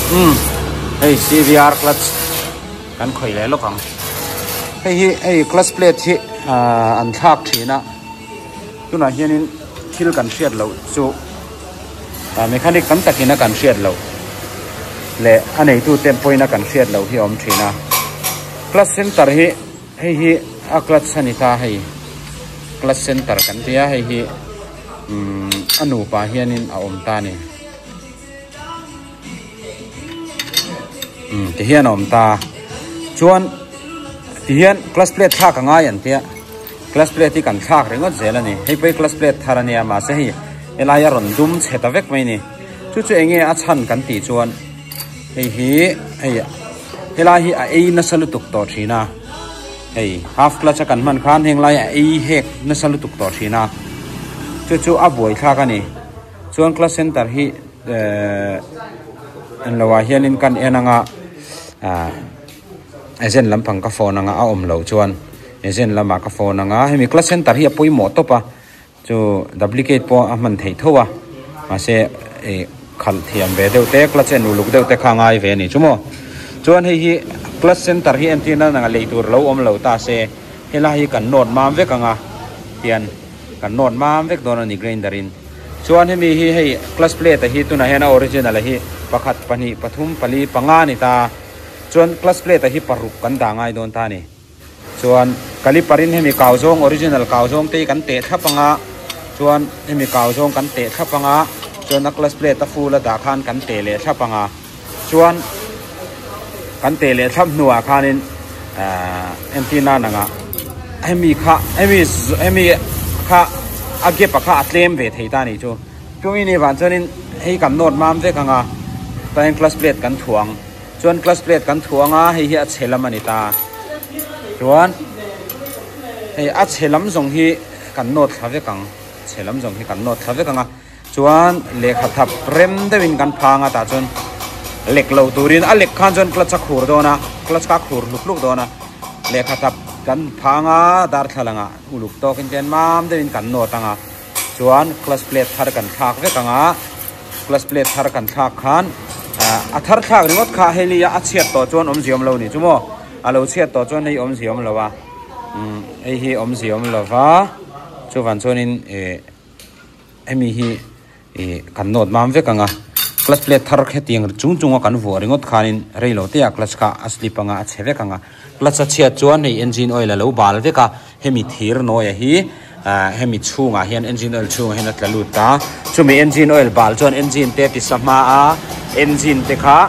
Umm hei CVR clutch kan khawih leh lawk ang. Hei hi hei clutch plate hi ahh an thlak thin a tunah hianin thil kan hriat loh chu ah mechanic tam takin a kan hriat loh leh a neitu te pawhin a kan hriat loh hi a awm thin a clutch center hi hei hi a clutch a ni ta hei clutch center kan tia hei hi umm a nupa hianin a awm ta a ni. Umm ti hian a awm ta chuan ti hian clutch plate thlak a ngai an tia clutch plate hi kan thlak ringawt zel a ni hei pawh hi clutch plate thar a nia mahse hei helai a rawn dum chhe ta vek mai a ni chu chu eng nge a chhan kan tih chuan hei hi hei helai hi a ei nasa lutuk tawh thin a hei half clutch a kan hman khan heng lai a ei hek nasa lutuk tawh thin a chu chu a buaithlak a ni. Chuan class center hi ehh an lo ah hianin kan en anga ah agent lampang ka phone anga a awm loh chuan agent lamah ka phone anga hemi class center hi a pawimawh tawp a chu duplicate pawh a hman theih tho a mahse ih khalh thiam ve deuh te clutch en uluk deuh te kha a ngai ve a ni chu maw chuan hei hi class center hi entir nan anga lei tur lo awm lo ta se helai hi kan nawt mam vek anga tian. Kan nawt mam vek dawn a ni grinder in. Chuan hemi hi hei clutch plate a hi tunah hian a original a hi pakhat pahnih pathum pali panga a ni ta. Chuan clutch plate a hi paruk kan dah ngai dawn ta a ni. Chuan caliper in hemi kau zawng original kau zawng te hi kan teh thlap anga chuan hemi kau zawng kan teh thlap anga chuan a clutch plate a full a dah khan kan teh leh thlap anga chuan kan teh leh thlap hnuah khanin ahh entir nan anga hemi kha hemi hemi kha a gap a kha a tlem ve thei ta a nih chu chumi ni vang chuanin hei kan nawt mam vek anga chuanin clutch plate kan thuang chuan clutch plate kan thuang a hei hi a chhe lam a ni ta chuan hei a chhe lam zawng hi kan nawt thla vek ang chhe lam zawng hi kan nawt thla vek ang a. Chuan lehkha thap rem deuhin kan phang a tah chuan lek lo turin a lek khan chuan clutch a khur dawn a clutch kha a khur hluk hluk dawn a lehkha thap kan phang a darthlalang ah uluk tawkin chuan mam deuhin kan nawt ang a chuan clutch plate thar kan thlak vek ang a clutch plate thar kan thlak khan ah a thar thlak ringawt kha hei lia a chhiat tawh chuan awmzia awm lo ni chu maw a lo chhiat tawh chuan hei awmzia awm lo a umm hei hi awmzia awm lo va chuvang chuanin eh. Hemi hi ih kan nawt mam vek ang a, clutch plate thar hetiang chung chung a kan vuah ringawt khanin rei lo te ah clutch kha a slip ang a, a chhe vek ang a, clutch a chhiat chuan hei engine oil a lo bal vek a, hemi thir nawi a hi ah hemi chhungah hian engine oil chhungah hian a tla lut ta, chumi engine oil bal chuan engine te ti sa hma a, engine te kha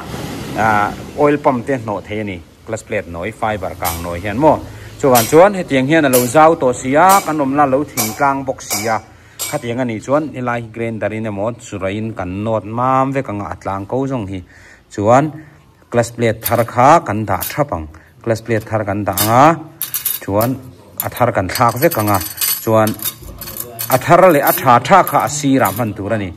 ah oil pump te hnawh thei a ni. Clutch plate nawi fiber kang nawi hian maw chuvang chuan hetiang hian a lo zau tawh si a kan awm la lo thing tlang bawk si a khatiang a nih chuan helai hi grinder in emaw churain kan nawt mam vek ang a a tlang ko zawng hi chuan clutch plate thar kha kan dah thap ang clutch plate thar kan dah ang a chuan a thar kan thlak vek ang a chuan a thar leh a tha tha kha a sirah hman tur a ni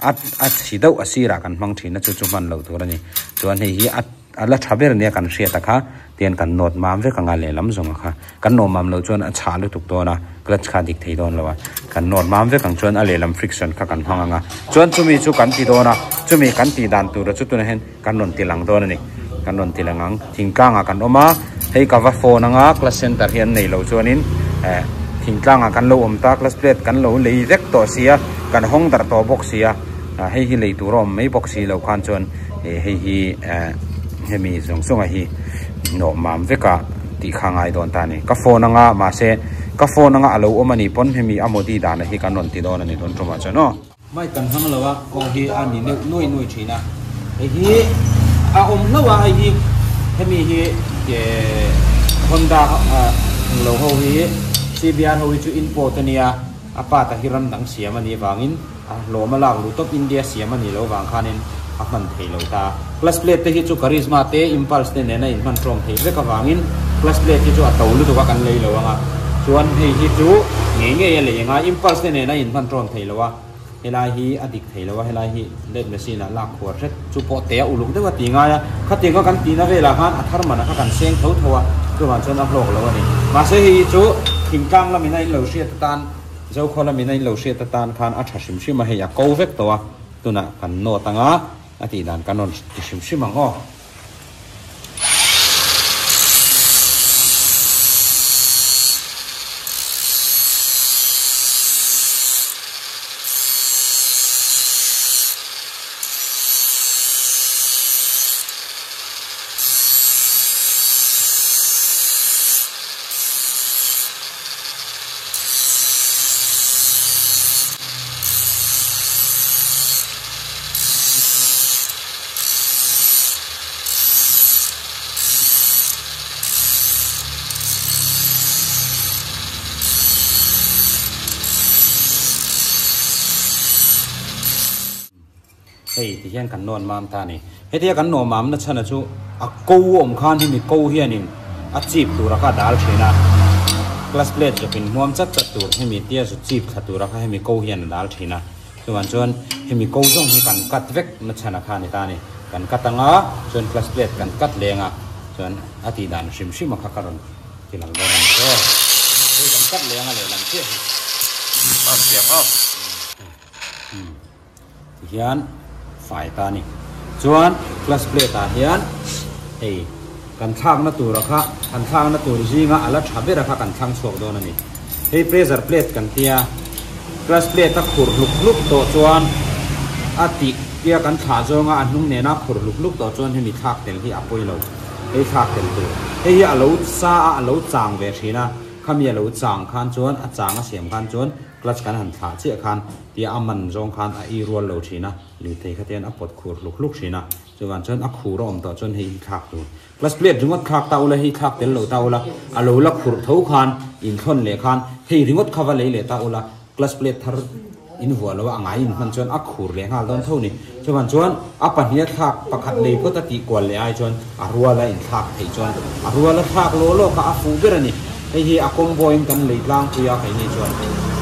a a chhi deuh a sirah kan hmang thin a chu chu hman loh tur a ni chuan hei hi a. A la tha ber nia kan hriat a kha tian kan nawt mam vek anga lehlam zawng a kha kan nawh mam loh chuan a chhah lutuk dawn a clutch kha a dik thei dawn lo a kan nawt mam vek ang chuan a lehlam friction kha kan hmang anga chuan chumi chu kan ti dawn a chumi kan tih dan tur a chu tunah hian kan rawn ti lang dawn a ni kan rawn ti lang ang thingtlang ah kan awm a hei ka va phone anga clutch center hi an nei lo chuanin eh thingtlang ah kan lo awm ta clutch plate kan lo lei vek tawh sia kan hawng darh tawh bawk sia hei hi lei tur a awm mai bawk si lo khan chuan. Ih hei hi eh hemi zawng zawng a hi nawh mam vek a tih kha ngai dawn ta a ni ka phone anga mahse ka phone anga a lo awm a nih pawn hemi a modi dan a hi kan rawn ti dawn a ni dawn tumah chuan aw. Mic kan hmang lo a aw hi a ni neuh nuai nuai thin a hei hi a awm hlauh a hei hi hemi hi eh Honda ah lo ho hi C_B_R ho hi chu import a nia a part a hi ram dang siam a nih avangin. A hlawm a lak luh tawp India siam a nih loh vang khanin a hman thei lo ta. Clutch plate te hi chu Karizma te Impulse te nena inhman tawm theih vek avangin clutch plate hi chu a to lutuk a kan lei lo ang a. Chuan hei hi chu ngei ngei a lei ang a, Impulse te nena inhman tawm thei lo a, helai hi a dik thei lo a, helai hi led machine ah lak khuar hret chu pawh te a uluk deuh a ti ngai a. Khatiang a kan tihna velah khan a thar man a kha kan seng tho tho a, chuvang chuan a hlawk lo a ni. Mahse hei hi chu thingtlang lamin a inlo hriat atan. Zokhaw lamin a inlo hriat atan khan a tha hrim hrim a, hei a ko vek tawh a, tunah kan nawt ang a. A tih dan kan rawn ti hrim hrim ang aw. Hei ti hian kan nawn mam ta a ni. Hetia kan nawm mamna chhan a chu a ko awm khan hemi ko hianin a chip tura kha a dal thin a, clutch plate zawkin hmuam chat chat tur hemi tia zu chip thla tura kha hemi ko hian a dal thin a. Chuvang chuan hemi ko zawng hi kan cut vek na chhan a kha a ni ta a ni. Kan cut anga chuan clutch plate kan cut leng a chuan a tih dan hrim hrim a kha ka rawn ti lang dawn a ni. Aw hei kan cut leng a lehlam chiah hi. A chiang a. Umm tihian fai ta a ni. Chuan clutch plate ah hian hei kan thlakna tura kha kan thlakna tur zinga a la tha bera kha kan thlang chhuak dawn a ni. Hei pressure plate kan tia clutch plate a khur hluk hluk tawh chuan a tih tia kan thlah zawnga a hnung nena khur hluk hluk tawh chuan hemi thlak tel hi a pawi lo. Hei thlak tel tur. Hei hi a lo sa a a lo chang ve thin a khami a lo chang khan chuan a chang a siam khan chuan clutch kan han thlah chiah khan tia a man zawng khan a ei rual lo thin a, lirthei kha te hian a pawt khur hluk hluk thin a, chuvang chuan a khur a awm tawh chuan hei hi thlak tur. Clutch plate ringawt thlak ta ula hei thlak tel lo ta ula, a lo la khurh tho khan inthlawn leh khan hei ringawt kha va lei leh ta ula, clutch plate thar in vuah lo a a ngai in hman chuan a khur leh nghal dawn tho ni. Chuvang chuan a pahnih a thlak pakhat lei phawt a tih kual leh ai chuan a rual a inthlak theih chuan a rual a thlak law law kha a fuh ber a ni. Hei hi a combo in kan lei tlangpui a keini chuan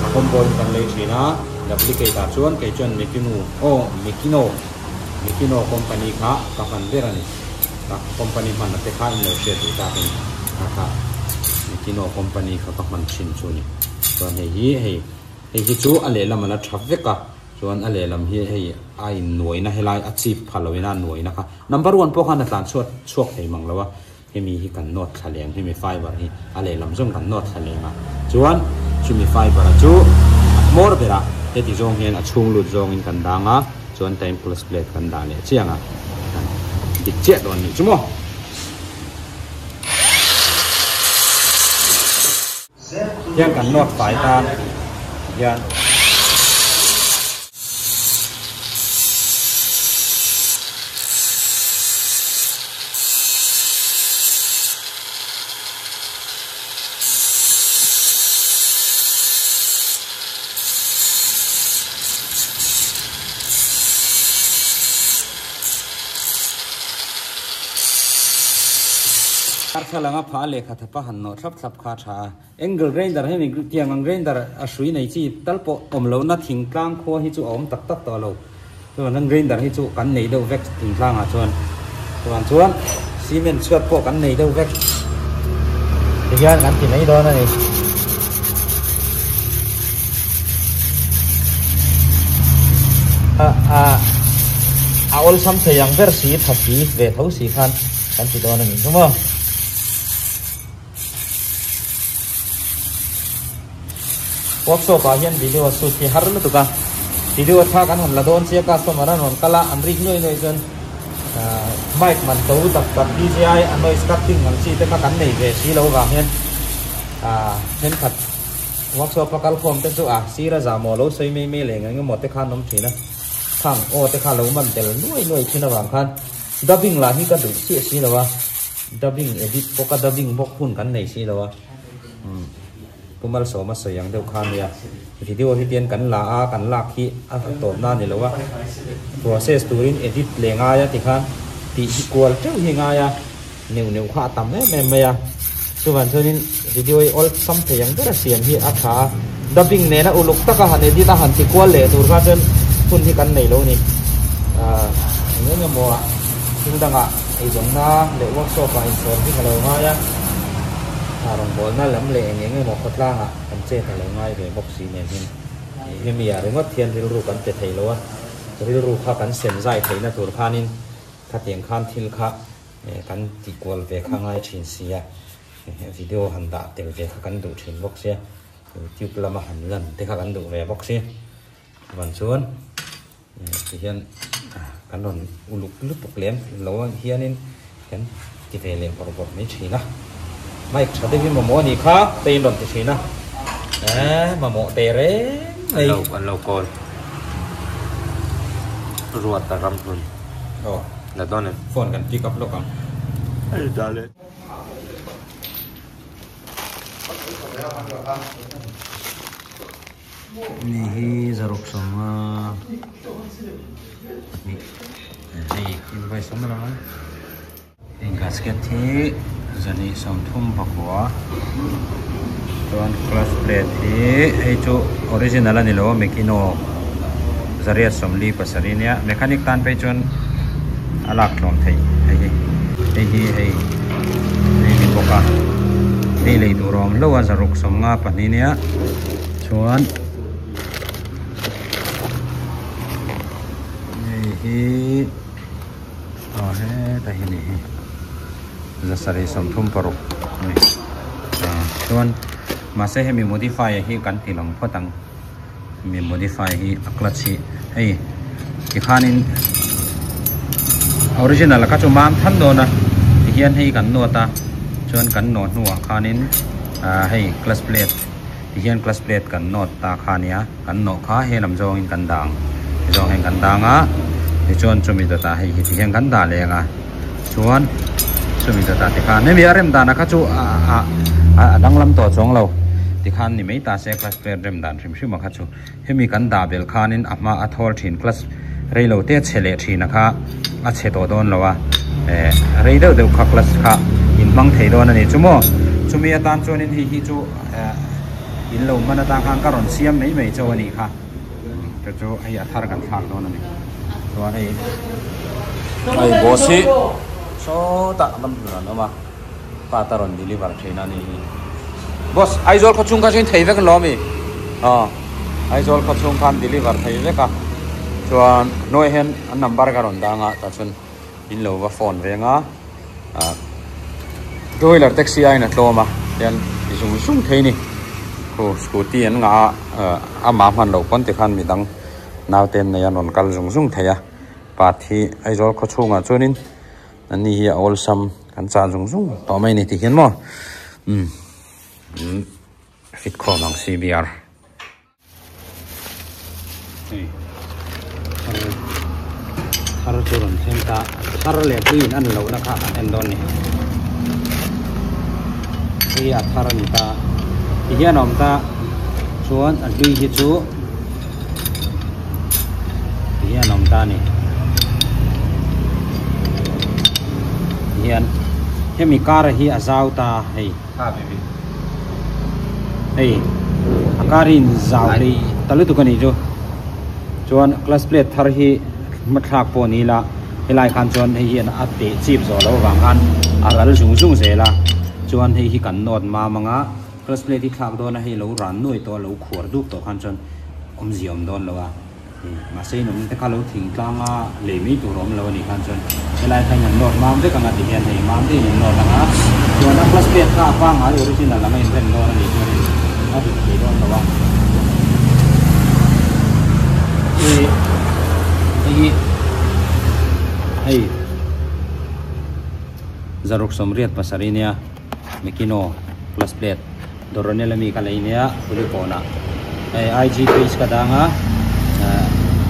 a combo in kan lei thin a, duplicate ah chuan kei chuan Mekinu aw Mekino Mekino company kha ka hman ber a ni. Ka company hman a te kha in lo hriat duh tak in kha kha Mekino company kha ka hman thin chu a ni. Chuan hei hi hei hei hi chu a lehlam a la tha vek a. Chuan a lehlam hi hei a innuaina helai a chip pha loin a nuaina kha number one pawh khan a tlan chhuat chhuak thei mang lo a, hemi hi kan nawt thla leng hemi fiber hi a lehlam zawng kan nawt thla leng a, chuan chumi fiber a chu a hmawr berah heti zawng hian a chhung lut zawngin kan dang a, chuan time plus plate kan dah leh chiang a, dik chiah dawn nih chu maw. Hian kan nawt fai tan hian. Darthlalang a phah lehkha thapa han nawh thlap thlap kha a tha a. Angle grinder hemi tiang ang grinder a hrui nei chi tal pawh awm lohna thingtlang khua hi chu a awm tak tak tawh lo. Chuan an grinder hi chu kan nei deuh vek thingtlangah chuan. Chuan chuan cement chhuat pawh kan nei deuh vek. Tihian kan ti mai dawn a ni. A a a awlsam thei ang ber si tha si ve tho si khan kan ti dawn a ni chu maw. Workshop ah hian video shoot hi har lutuk a, video tha kan han la dawn sia customer an rawn kal a, an rik nuai nuai chuan mic man to tak tak DJI a noise cutting ang chi te kha kan nei ve si lo vang hian thenkhat workshop a kal khawm te chu a sir a zahmawh lo sawi mai mai leh eng eng emaw te kha an awm thin a, khang aw te kha lo man tel nuai nuai thin avang khan dubbing lah hi ka duh chiah si lo a. Dubbing edit bawk a dubbing bawk hun kan nei si lo a umm Pu Malsawma sawi ang deuh kha ania video hi tian kan la a kan lak hi a tawp na ni lo a process turin edit leh ngai a tikhan tih hi kual teuh hi ngai a neuh neuh kha a tam em em mai a chuvan chuanin video hi awlsam thei ang ber a siam hi a tha a dubbing nena uluk taka han edit a han ti kual leh tur kha chuan hun hi kan nei lo a ni ah eng eng emaw ah thil dangah. Eizawnna leh workshop ah inchhawr hi ka lo ngai a, a rawngbawlna lam leh eng eng emaw khawtlangah kan chet a lo ngai ve bawk si nen hian hemi ah ringawt hian rilru kan pe thei lo a. rilru kha kan sem zai theihna tur khanin khatiang khan thil kha kan ti kual ve kha ngai thin sia video han dah tel ve kha kan duh thin bawk sia youtube lama han lan te kha kan duh ve bawk sia chuan chuan tihian kan rawn uluk lutuk lem lo hianin kan ti ve leh bawrh bawrh mai thin a mic tha deuh hi mamawh a nih kha te in rawn ti thin a eh mamawh teh reng mai an lo call ruat a ram hlun aw la dawn em phone kan pick up lawk ang hei dah leh. Ni hi zaruk sawma pahnih hei invoice awm lo a hei gasket hi zahnih sawmthum pakua chuan clutch plate hi hei chu original a ni lo a mekino zariat sawmli pasarih ania mechanic tan phei chuan a lak tlawm theih hei hi hei hi hei hei ni bawk a hei lei tur a awm hlauh a zaruk sawmnga pahnih ania chuan hei hi aw heta hi ni hi zasarih sawmthum paruk a ni chuan mahse hemi modify hi kan ti lang phawt ang mi modify hi a clutch hi hei tikhanin original kha chu mam than dawn a tihian hei kan nawt a chuan kan nawh hnuah khanin ah hei clutch plate tihian clutch plate kan nawt ta kha ania kan nawh kha he lam zawngin kan dah ang ti zawng hian kan dang a tichuan chumi dawtah hei hi tihian kan dah leng a chuan chumi dawtah tikhan hemi a rem danah kha chu ah a danglam tawh chuang lo tikhan ni mai ta se clutch plate rem dan hrim hrim a kha chu hemi kan dah belh khanin a hma a thawl thin clutch rei lo te a chhe leh thin a kha a chhe tawh dawn lo a eh rei deuh deuh kha clutch kha in hmang thei dawn a ni chu maw chumi atan chuanin hei hi chu eh in lo hman atang khan ka rawn siam mai mai chauh a nih kha chu chu hei a thar kan thlak dawn a ni chuan hei hei boss hi sawtah ram hmun an awm a pa ta rawn deliver thin a ni hi boss Aizawl khaw chhung kha chuan thei vek an lo ami aw Aizawl khaw chhung khan deliver thei vek a chuan hnuaiah hian an number ka rawn dang a tah chuan in lo va phone veng a ah two wheeler taxi aiin a tlawm a hian ti zung zung thei a ni khu scooty an ngah a ah amah hman loh pawn tikhan midang naute an nei a an rawn kal zung zung thei a path hi Aizawl khaw chhungah chuanin an ni hi a awlsam kan chah zung zung tawh mai a ni tikhian maw umm fit khawm ang C_B_R. Hei thar thar chu rawn thleng ta thar leh hlui in an loh na kha kan en dawn ni hei a thar a ni ta ti hian a awm ta chuan a hlui hi chu ti hian a awm ta a ni ti hian hemi kar hi a zau ta hei. Hei a car hi in zau hlei ta lutuk a nih chu chuan clutch plate thar hi hmathlak pawh ni ila helai khan chuan hei hian a teh chip zawh loh avang khan a ral zung zung zel a chuan hei hi kan nawt mam ang a clutch plate hi thlak dawn a hei lo ran nuai tawh a lo khuar duk tawh khan chuan awmzia awm dawn lo a. Mahse in awm te kha lo thing tlang a lei mai tur a awm lo a nih khan chuan helai kha in an nawt mam vek ang a ti hian hei mam te in an nawt ang a chuan a class plate kha a pangngai original ang a inrem dawn a nih chuan in a dik thei dawn lo a hei hi hei zaruk sawmriat pasarih nia Mekino class plate. Doronel ami ka lei nia Kulikawnah hei IG page ka dang a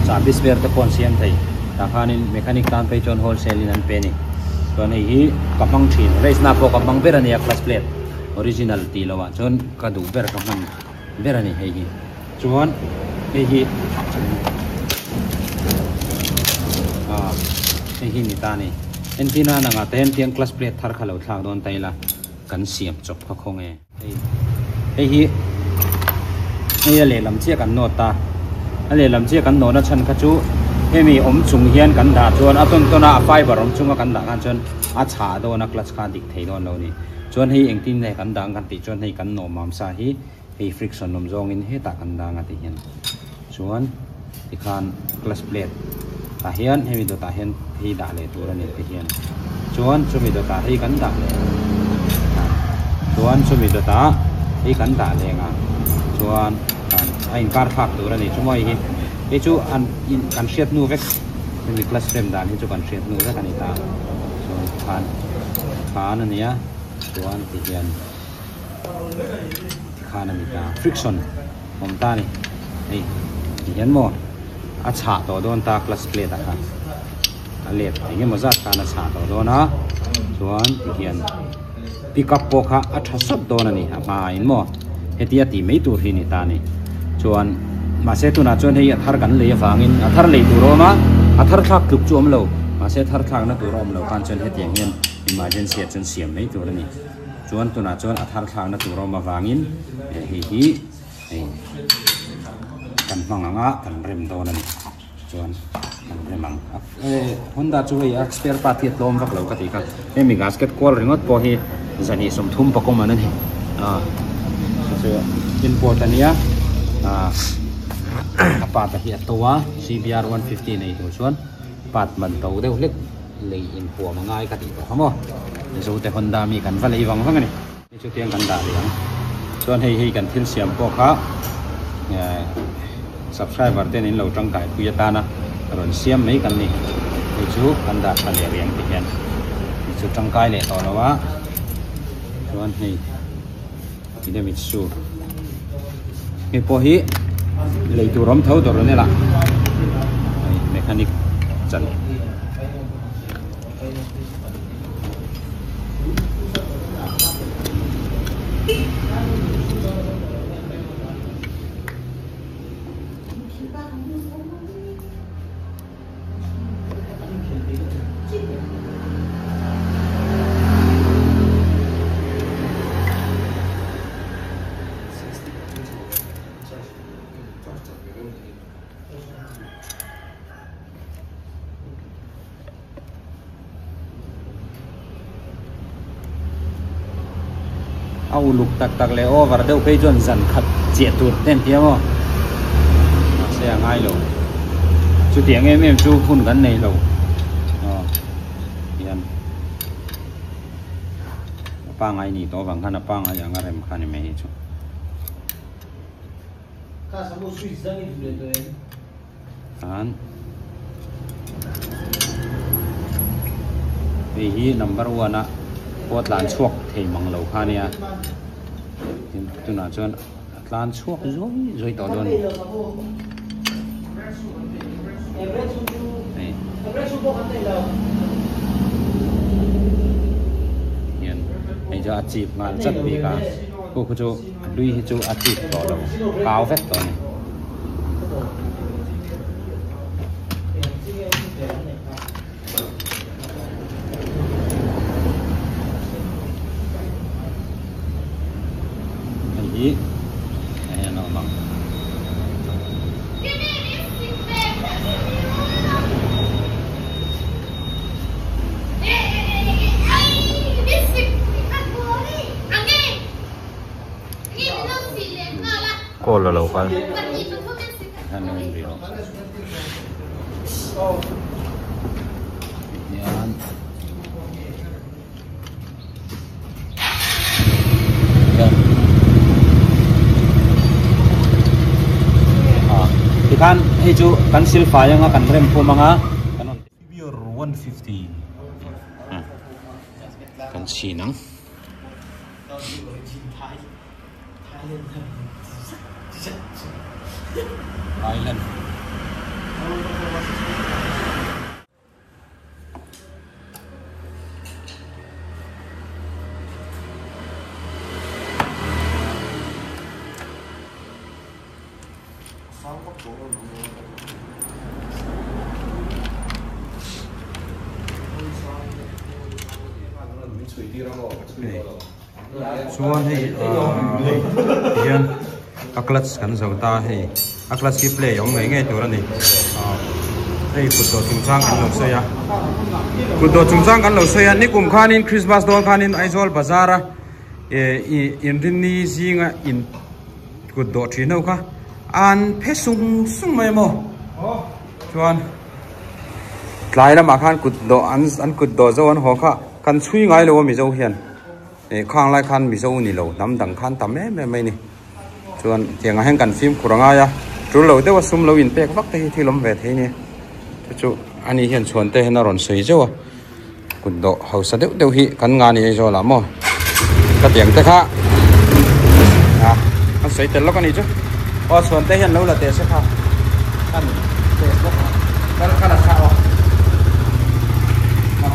chahbi spare te pawh an siam thei tah khanin mechanic tan phei chuan wholesale in an pe a ni chuan hei hi ka hmang thin race na pawh ka hmang ber a nia clutch plate original tih loh ah chuan ka duh ber ka hman ber a ni hei hi chuan hei hi ah hei hi ni ta a ni entir nan ang ah te hian tiang clutch plate thar kha lo thlak dawn ta ila. Kan siam chawp kha khaw nge hei hei hi hei a lehlam chiah kan nawt a a lehlam chiah kan nawhna chhan kha chu hemi awm chung hian kan dah chuan a tawn tawn a a fiber awm chunga kan dah khan chuan a chhah dawn a clutch kha a dik thei dawn lo a ni chuan hei engtin nge kan dah ang kan tih chuan hei kan nawh mam sa hi hei friction awm zawngin hetah kan dang a ti hian chuan. Tikhan clutch plate tah hian hemi dawtah hian hei dah leh tur a ni tihian chuan chumi dawtah hei kan dah leh a chuan chumi dawtah hei kan dah leh ang a chuan a inkar thlak tur a ni chu maw hei hi hei chu an in kan hriat hnu vek hemi clutch rem dan hi chu kan hriat hnu vek a ni ta chuan tikhan khan a nia chuan tihian tikhan a ni ta friction. Awm ta a ni. Hei ti hian maw a chhah tawh dawn ta clutch plate ah khan a let eng emaw zat khan a chhah tawh dawn a chuan ti hian pick up pawh kha a tha sawt dawn a ni a hma in maw hetia tih mai tur hi a ni ta a ni chuan mahse tunah chuan hei a thar kan lei avangin a thar lei tur a awm a a thar thlak tluk chu a awm lo mahse a thar thlakna tur a awm lo khan chuan hetiang hian emergency ah chuan siam mai tur a ni. Chuan tunah chuan a thar thlakna tur a awm avangin hei hi hei kan hmang ang a kan rem dawn a ni chuan kan rem ang Honda chu hei a spare part hi a tlawm vak lo ka tih kha hemi gasket kual ringawt pawh hi zahnih sawmthum pakawm an a ni a chu import a nia a part a hi a to a C_B_R 150 nei tur chuan part man to deuh hlek. Lei inhuam a ngai ka tih tawh kha maw? Mizote Honda mi kan va lei vang vang a ni. Hei chu tiang kan dah leh ang. Chuan hei hei kan thil siam pawh kha subscriber ten in lo tangkai pui atana rawn siam mai kan ni. Hei chu kan dah tha leh riang ti hian hei chu tangkai leh tawh lo a. Chuan hei Idemitsu hei pawh hi lei tur awm tho dawr an ela hei mechanic chan. A uluk tak tak leh over deuh phei chuan zan khat chiah tur te an ti a maw mahse a ngai lo chutiang em em chu hun kan nei lo aw hian a pangai ni tawh avang khan a pangai ang a rem kha ni mai hi chu. Khan hei hi number one a pawh tlan chhuak thei mang lo kha nia tin tunah chuan a tlan chhuak zuai zuai tawh dawn a ni hei hian hei chu a chip nghal chat bik a khu khu chu a hlui hi chu a chip tawh lo kau vek tawh a ni. Hei hi a hian a awm ang. Call a lo kal hian tikhan hei chu kan silfai anga kan rem khum anga kan rawn Pure 150 kan chhin ang. Thailand. Chuan hei hei tihian a clutch kan zo ta hei a clutch hi play awm ngei ngei tur a ni hei kut dawh chungchang kan lo sawi a kut dawh chungchang kan lo sawi a nikum khanin Christmas dawn khanin Aizawl bazar a inrinni zinga in kut dawh thin ho kha an phe sung sung mai maw. Chuan tlai lamah khan kut dawh an an kut dawh zo an haw kha kan chhui ngai lo a Mizo hian ih khang lai khan Mizo ni lo hnam dang khan tam em em mai a ni. Chuan tiangah hian kan fimkhur a ngai a tul lo deuh a sum lo in pek vak te hi thil awm ve thei a ni. Chu chu ani hian chhuan te hian a rawn sawi zeuh a kut dawh hausa deuh deuh hi kan nga ni Aizawl ah maw ka tiang te kha a an sawi tel lawk a nih chu aw chhuan te hian lo la teh se kha kan test bawk a kal kal a tha aw a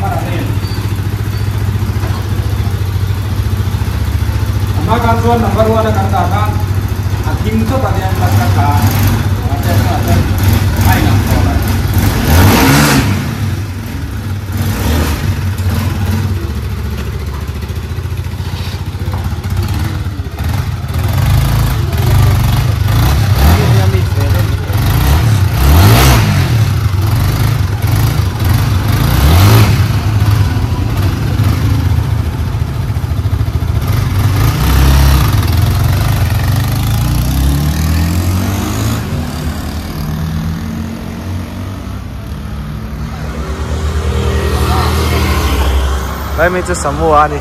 hma khan chuan number one a kan dah khan a thim chawp a nia kan ka tha a test na chuan a inang tawh lo. Lai mi chu Samoa a ni.